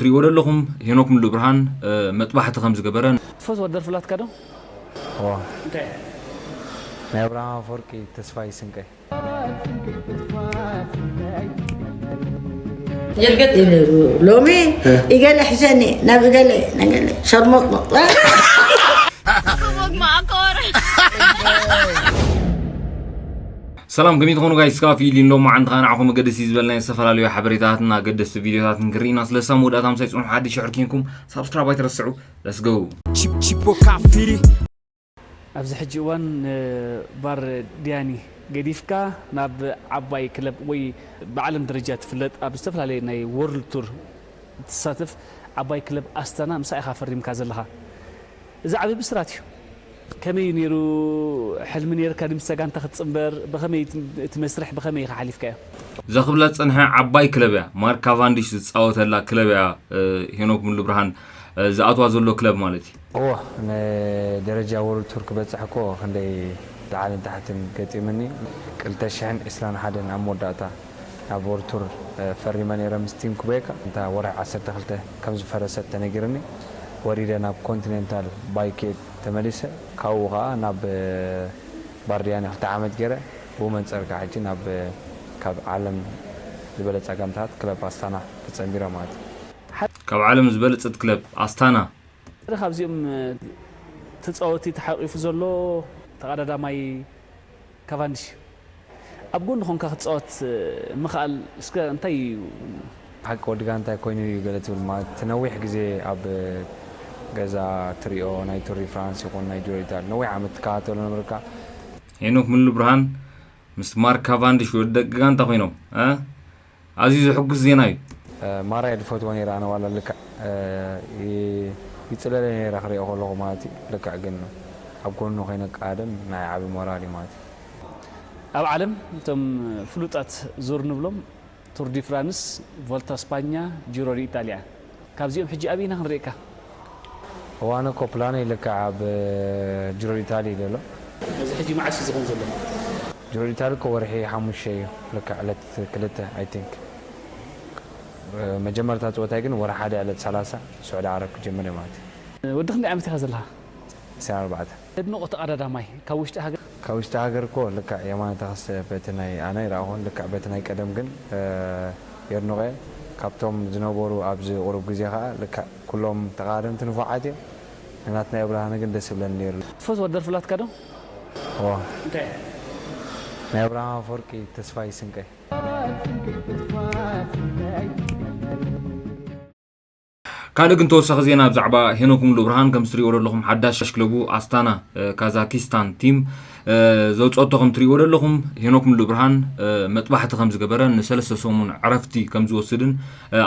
ትሪእዎ ዘለኹም ሄኖክ ሙሉብርሃን፣ እ፣ መጥባሕቲ ከም ዝገበረ። ትፈትዎ ደርፊ ኣላትካ ዶ? እዋ። እንታይ? ናይ ኣብርሃም ኣፈወርቂ ተስፋይ ስንቀይ። ጀልገት ነይሩ። ሎሚ እገለ ሕሸኒ ናብ እገለ ነገለ ሸርሞጥሞጥ። ሰላም፣ ከመይ ትኾኑ ጋይስ? ስካፊ ኢሊን ሎም መዓንቲ ኸዓ ንዓኹም ኣገደስቲ ዝበልናዮ ዝተፈላለዩ ሓበሬታትን ኣገደስቲ ቪድዮታትን ክርኢና ስለሳ መወዳእታ ምሳይ ጽንሑ። ሓድሽ ሽሕር ኪንኩም ሳብስክራይብ ኣይትረስዑ። Let's go። Chip- Chipoka Firi. ኣብዚ ሕጂ እዋን ንባር ዲያኒ ገዲፍካ ናብ ዓባይ ክለብ ወይ ብዓለም ደረጃ ትፍለጥ ኣብ ዝተፈላለየ ናይ ወርልድ ቱር እትሳተፍ ዓባይ ክለብ ኣስታና ምሳኣ ኢኻ ፈሪምካ ዘለኻ። እዚ ዓቢ ብስራት እዩ። ከመይ እዩ ነይሩ? ሕልሚ ነይርካ ድምስታ ጋንታ ክትጽንበር? ብኸመይ እቲ እቲ መስርሕ ብኸመይ ኢኻ ሓሊፍካዮ? እዛ ክብላ ዝጸንሐ ዓባይ ክለብ እያ። ማርክ ካቫንዲሽ ዝጻወተላ ክለብ እያ። እ፣ ሄኖክ ሙሉብርሃን፣ እ፣ ዝኣትዋ ዘሎ ክለብ ማለት እዩ። እወ፣ ንደረጃ ወርልድ ቱር ክበጽሕ እኮ ክንደይ ላዕልን ታሕትን ገጢሙኒ። ክልተ ሽሕን ዕስራን ሓደን ኣብ መወዳእታ ናብ ወርልድ ቱር፣ እ፣ ፈሪመ ነይረ ምስ ቲም ኩቤካ። እታ ወርሒ ዓሰርተ ክልተ ከም ዝፈረሰት ተነጊርኒ። ወሪደ ናብ ኮንቲኔንታል ባይኬድ ተመሊሰ። ካብኡ ኸኣ ናብ፣ እ፣ ባርዲያኒ ክልተ ዓመት ገይረ። ብኡ መንጸር ከኣ ሕጂ ናብ፣ እ፣ ካብ ዓለም ዝበለጻ ጋንታት ክለብ ኣስታና ተጸንቢረ ማለት እዩ። ካብ ዓለም ዝበለጸት ክለብ ኣስታና። ሓደ ካብዚኦም ተጻወቲ ተሓቂፉ ዘሎ ተቐዳዳማይ ካቫንዲሽ እዩ። ኣብ ጎኒ ኮንካ ክትጻወት ምኽኣል እስከ እንታይ እዩ? ሓቂ ወዲ ጋንታይ ኮይኑ እዩ ገለ ትብል ማለት እቲ ነዊሕ ግዜ ኣብ ገዛ ትሪኦ ናይ ቱር ዲ ፍራንስ ይኹን ናይ ጁሮ ኢታሊ ነዊሕ ዓመት ትከታተሎ ነበርካ። ሄኖክ ሙሉብርሃን ምስ ማርክ ካቫንዲሽ ወዲ ደቂ ጋንታ ኮይኖም፣ እ? ኣዝዩ ዘሐጉስ ዜና እዩ። ማራይ ድፈትዎ ነይረ ኣነ ዋላ ልክዕ ይፅለለ ነይረ ክሪኦ ከለኹ ማለት እዩ። ልክዕ ግን ኣብ ጎኑ ኮይነ ቃደም ናይ ዓቢ ሞራል እዩ ማለት እዩ። ኣብ ዓለም እቶም ፍሉጣት ዙር ንብሎም ቱር ዲ ፍራንስ፣ ቮልታ ስፓኛ፣ ጂሮ ዲ ኢጣልያ። ካብዚኦም ሕጂ ኣበይና ክንርእየካ? እዋነ እኮ ፕላነይ ልክዕ ኣብ ጂሮ ዲ ኢጣሊ እዩ ዘሎ። እዚ ሕጂ መዓስ እዩ ዝኸውን ዘሎ? ጅሮ ዲታል እኮ ወርሒ ሓሙሽተ እዩ ልክዕ ዕለት ክልተ I think መጀመርታ ፀወታይ ግን ወርሒ ሓደ ዕለት ሰላሳ ስዑዲ ዓረብ ክጀምር እየ ማለት እዩ። ወዲ ክንደይ ዓመት ኢኻ ዘለኻ? ዕስራን ኣርባዕተን። ተድንቖ ተቐዳዳማይ ካብ ውሽጢ ሃገር? ካብ ውሽጢ ሃገር እኮ ልክዕ የማነ ተኸስተ በቲ ናይ ኣነ ይረኣኹን ልክዕ በቲ ናይ ቀደም ግን የድንቖ እየ። ካብቶም ዝነበሩ ኣብዚ ቁሩብ ግዜ ከዓ ልክዕ ኩሎም ተቐዳደምቲ ንፉዓት እዮም። ንናትና የብርሃነ ግን ደስ ይብለኒ ነይሩ። ትፈትዎ ደርፊ ኣላትካ ዶ? እዋ እንታይ ናይ ኣብርሃም ኣፈወርቂ ተስፋይ ስንቀይ። ካልእ ግን ተወሳኺ ዜና ብዛዕባ ሄኖክ ሙሉብርሃን ከም ትሪእዎ ዘለኹም ሓዳሽ ክለቡ ኣስታና ካዛኪስታን ቲም ዘውፀቶ ከም ትሪእዎ ዘለኹም ሄኖክ ሙሉብርሃን መጥባሕቲ ከም ዝገበረ ንሰለስተ ሰሙን ዕረፍቲ ከም ዝወስድን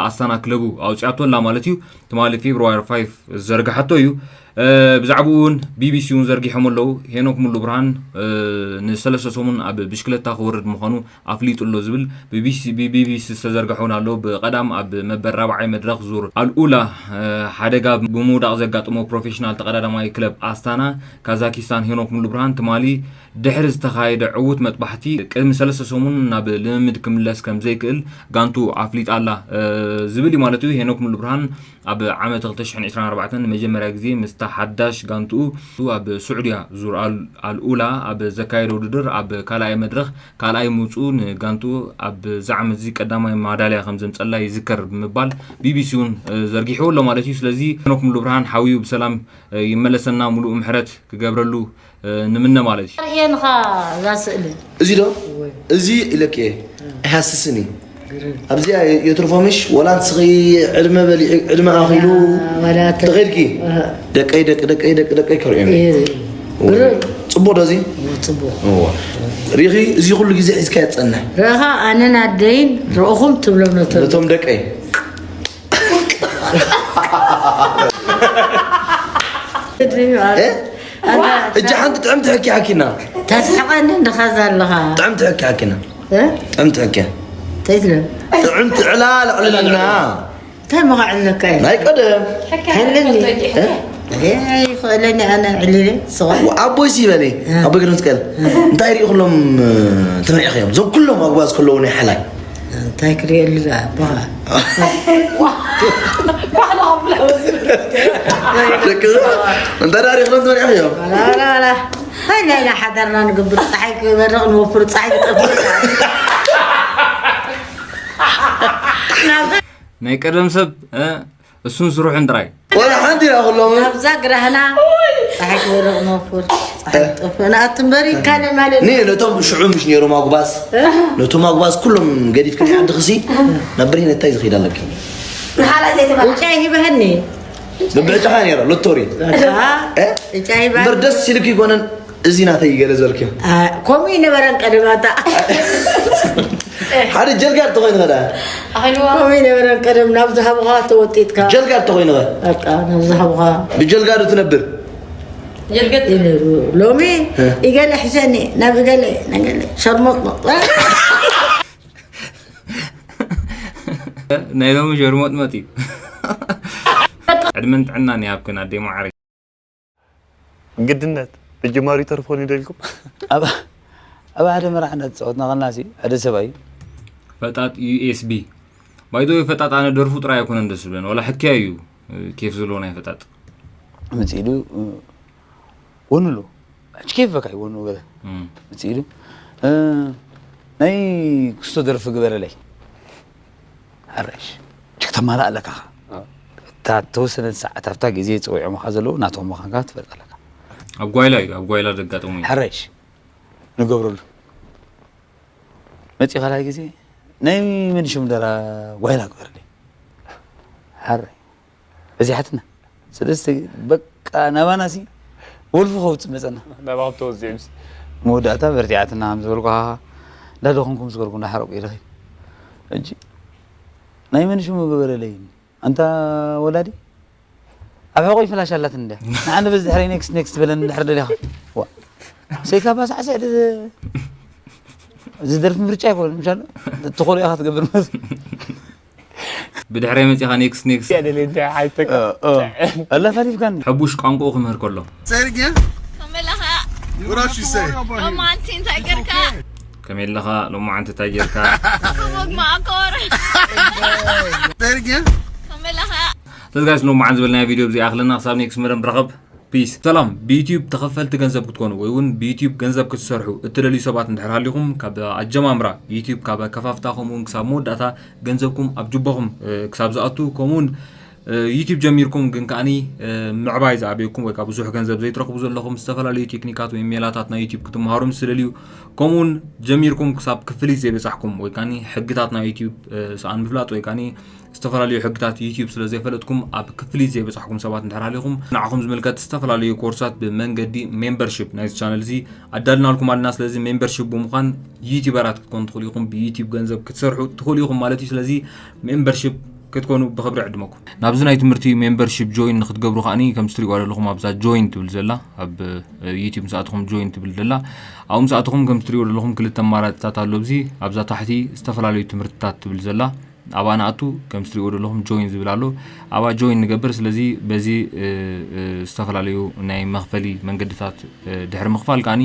ኣስታና ክለቡ ኣውፅኣቶ ኣላ ማለት እዩ። ትማሊ ፌብርዋሪ ፋይፍ ዝዘርግሓቶ እዩ። ብዛዕባኡ እውን ቢቢሲ እውን ዘርጊሖም ኣለዉ። ሄኖክ ሙሉብርሃን ንሰለስተ ሰሙን ኣብ ብሽክለታ ክወርድ ምዃኑ ኣፍሊጡ ኣሎ ዝብል ብቢቢሲ ዝተዘርግሐ እውን ኣሎ። ብቐዳም ኣብ መበል ራብዓይ መድረኽ ዙር ኣልኡላ ሓደጋ ብምውዳቕ ዘጋጠሞ ፕሮፌሽናል ተቐዳዳማይ ክለብ ኣስታና ካዛኪስታን ሄኖክ ሙሉብርሃን ትማሊ ድሕሪ ዝተኻየደ ዕዉት መጥባሕቲ ቅድሚ ሰለስተ ሰሙን ናብ ልምምድ ክምለስ ከም ዘይክእል ጋንቱ ኣፍሊጣ ኣላ ዝብል እዩ ማለት እዩ። ሄኖክ ሙሉብርሃን ኣብ ዓመት ክልተ ሽሕን ዕስራን ኣርባዕተን ንመጀመርያ ግዜ ምስታ ሓዳሽ ጋንትኡ ኣብ ስዑድያ ዙር ኣል ኣልኡላ ኣብ ዘካየዶ ውድድር ኣብ ካልኣይ መድረኽ ካልኣይ ምውፅኡ ንጋንትኡ ኣብዛ ዓመት እዚ ቀዳማይ ማዳልያ ከም ዘምፀላ ይዝከር ብምባል ቢቢሲ እውን ዘርጊሕዎ ኣሎ ማለት እዩ። ስለዚ ሄኖክ ሙሉብርሃን ሓውዩ ብሰላም ይመለሰና፣ ሙሉእ ምሕረት ክገብረሉ ንምነ ማለት እዩ። ኣርእየንኻ እዛ ስእሊ። እዚ ዶ? እዚ ኢለኪ እየ። ኣይሃስስን እዩ። ኣብዚኣ የትርፎ ምሽ ወላ ንስኺ ዕድመ በሊዑ ዕድመ ኣኺሉ ተኸይድኪ ደቀይ ደቂ ደቀይ ደቂ ደቀይ ከርእዮም እየ። ጽቡቕ ዶ እዚ? ጽቡቕ። ሪኺ እዚ ኩሉ ግዜ ሒዝካ የትጸንሕ። ረኻ ኣነን ኣደይን ረእኹም ትብሎም ነቶም ነቶም ደቀይ እጂ ሓንቲ ጥዕምቲ ሕኪ ሓኪና። ተስሕቐኒ እንድኻ እዛ ኣለኻ። ጥዕምቲ ሕኪ ሓኪና። እ? ጥዕምቲ ሕኪ። እንታይ ትብል? ጥዕምቲ ዕላል ዕልልና። እንታይ መኸዕልለካ እየ? ናይ ቀደም። ሕክያ ሕልል። ትፈልጦ ዲኻ? እ? ይኽእለኒ ኣነ ዕልል ስቕ። ኣቦይ ሲ በለይ። ኣቦይ ገብረመስቀል። እንታይ ሪኢ ኩሎም ትምዒኽዮም? እዞም ኩሎም ኣጉባዝ ከለዉ ናይ ሓላይ። እንታይ ክርእየሉ ደኣ ኣቦኻ? ደቂ እንታይ ዳሪኽሎም ትበልዕኽዮ? ላላላ ሃይ ናይና ሓዳርና ንገብር፣ ፀሓይ ክበርቕ ንወፍር፣ ፀሓይ ክጠፍር። ናይ ቀደም ሰብ እሱን ስሩሕን ጥራይ። ወላ ሓንቲ ኢላ ኩሎም ናብዛ ግራህና ፀሓይ ክበርቕ ንወፍር፣ ፀሓይ ክጠፍእ ንኣት እምበሪ ካልእ ማለት ኒ ነቶም ሽዑ ምሽ ነይሮም ኣጉባዝ፣ ነቶም ኣጉባዝ ኩሎም ገዲፍካ ዓዲ ክሲ ናብ ብርሂን እንታይ ዝኸይድ ኣለኪ? ንሓላይ ዘይተባለ ዕጫ ይበህኒ። ብብዕጫኻ ነይረ ሎቶሪ። በቃ እ? ዕጫ ይበህኒ። እምበር ደስ ኢልኪ ይኮነን። እዚ ናተይ ገለ ዘልክዮ። አ፣ ከምኡ ይነበረን ቀደማታ። ሓደ ጀልጋድ ተኾይኑ ኸዳ። ኣኺልዋ። ከምኡ ይነበረን ቀደም ናብ ዝሃብኻ ተወጢጥካ። ጀልጋድ ተኾይኑ ኸ? በቃ ናብ ዝሃብኻ። ብጀልጋዱ ትነብር። ጀልገት ይነብሩ። ሎሚ እ። ይገለ ሕሸኒ ናብ ገለ ነገለ ሸርሞጥሞጥ። ናይ ሎሚ ሸርሞጥሞጥ እዩ። ዕድመን ጥዕናን ይሃብክን ኣደይ ማዓረይ። ግድነት ብጅማሩ ይተርፎን ይደልኩም። ኣብ ኣብ ሓደ መራሕ እንዳተፃወትና ከለና ሲ ሓደ ሰብኣይ ፈጣጥ ዩኤስቢ ባይዶ ፈጣጥ ኣነ ደርፉ ጥራይ ኣይኮነን ደስ ዝብለን ዋላ ሕክያ እዩ። ኬፍ ዘለዎ ናይ ፈጣጥ መፂሉ ወንሉ ሕጂ ኬፍ በካ ይወኑ በለ እም። መፂሉ እ፣ ናይ ክስቶ ደርፊ ግበረለይ ሓረሽ ችክ ተማላእ ኣለካ እታ ተወሰነት ሰዓት ኣብታ ግዜ ፀዊዖምካ ዘለዉ ናቶም ምዃንካ ትፈልጥ ኣለካ ኣብ ጓይላ እዩ ኣብ ጓይላ ዘጋጠሙ እዩ። ሓረሽ ንገብረሉ መፂ ካልኣይ ግዜ ናይ መን ሽም ደራ ጓይላ ግበረለይ ሓረይ በዚሓትና ስለስተ በቃ ናባና ሲ ወልፊ ከውፅእ መፀና ናባኹም ተወዚዑ ምስ መወዳእታ በርቲዓትና ከም ዝበልኩ ሃሃ እንዳደኸምኩም ዝገርኩ እንዳሓረቁ ይረኺብ እጂ ናይ መን ሽሙ ግበረለይ ኣንታ ወላዲ ኣብ ሕቆይ ፍላሽ ኣላትን እንድያ ንዓነ በዚ ድሕረይ ኔክስት ኔክስት በለን እንድሕር ደሊኻ ዋ ሰይካ ባሳዕስዕ እዚ ደርፊ ምርጫ ይኮን ምሻል ትኾሎ ኢኻ ትገብር ማለት ብድሕረይ መፂኻ ኔክስት ኔክስት ኣላ ፈሪፍካኒ ሕቡሽ ቋንቋኡ ክምህር ከሎ Say it again. Kamelaha. What else you say? Romantin Tiger ka. ከመይ ኣለኻ ሎማዓንቲ እንታይ ጌርካ Kawag maakor. Say it again. Kamelaha. ስለዚ ጋይስ ሎማዓንቲ ዝበልናዮ ቪድዮ ብዚኣ ክለና ክሳብ ኔክስት መደብ ንራኸብ ፒስ ሰላም ብዩትዩብ ተኸፈልቲ ገንዘብ ክትኮኑ ወይ እውን ብዩትዩብ ገንዘብ ክትሰርሑ እትደልዩ ሰባት እንድሕር ሃሊኹም ካብ ኣጀማምራ ዩትዩብ ካብ ኣከፋፍታ ከምኡውን ክሳብ መወዳእታ ገንዘብኩም ኣብ ጅቦኹም ክሳብ ዝኣቱ ከምኡውን ዩትዩብ ጀሚርኩም ግን ከዓኒ ምዕባይ ዝኣበየኩም ወይ ከዓ ብዙሕ ገንዘብ ዘይትረኽቡ ዘለኹም ዝተፈላለዩ ቴክኒካት ወይ ሜላታት ናይ ዩትዩብ ክትመሃሩ ምስ ትደልዩ ከምኡውን ጀሚርኩም ክሳብ ክፍሊት ዘይበፃሕኩም ወይ ከዓ ሕግታት ናይ ዩትዩብ ሰኣን ምፍላጥ ወይ ከዓ ዝተፈላለዩ ሕግታት ዩትዩብ ስለ ዘይፈለጥኩም ኣብ ክፍሊት ዘይበፃሕኩም ሰባት እንድሕር ሃሊኹም ንዓኹም ዝምልከት ዝተፈላለዩ ኮርሳት ብመንገዲ ሜምበርሽፕ ናይዚ ቻነል እዚ ኣዳልናልኩም ኣለና ስለዚ ሜምበርሽፕ ብምዃን ዩትዩበራት ክትኮኑ ትኽእሉ ኢኹም ብዩትዩብ ገንዘብ ክትሰርሑ ትኽእሉ ኢኹም ማለት እዩ ስለዚ ሜምበርሽፕ ክትኮኑ ብኽብሪ ዕድመኩም ናብዚ ናይ ትምህርቲ ሜምበርሽፕ ጆይን ንክትገብሩ ከዓኒ ከም ትሪእዋ ዘለኹም ኣብዛ ጆይን ትብል ዘላ ኣብ ዩትዩብ ምስኣትኹም ጆይን ትብል ዘላ ኣብኡ ምስኣትኹም ከም ትሪእዎ ዘለኹም ክልተ ኣማራፅታት ኣሎ ኣብዚ ኣብዛ ታሕቲ ዝተፈላለዩ ትምህርትታት ትብል ዘላ ኣብኣ ንኣቱ ከም ትሪእዎ ዘለኹም ጆይን ዝብል ኣሎ ኣብኣ ጆይን ንገብር ስለዚ በዚ ዝተፈላለዩ ናይ መኽፈሊ መንገድታት ድሕሪ ምኽፋል ከዓኒ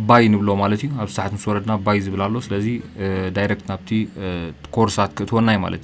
ባይ ንብሎ ማለት እዩ ኣብ ሳሕት ምስ ወረድና ባይ ዝብል ኣሎ ስለዚ ዳይረክት ናብቲ ኮርሳት ክእትወና እዩ ማለት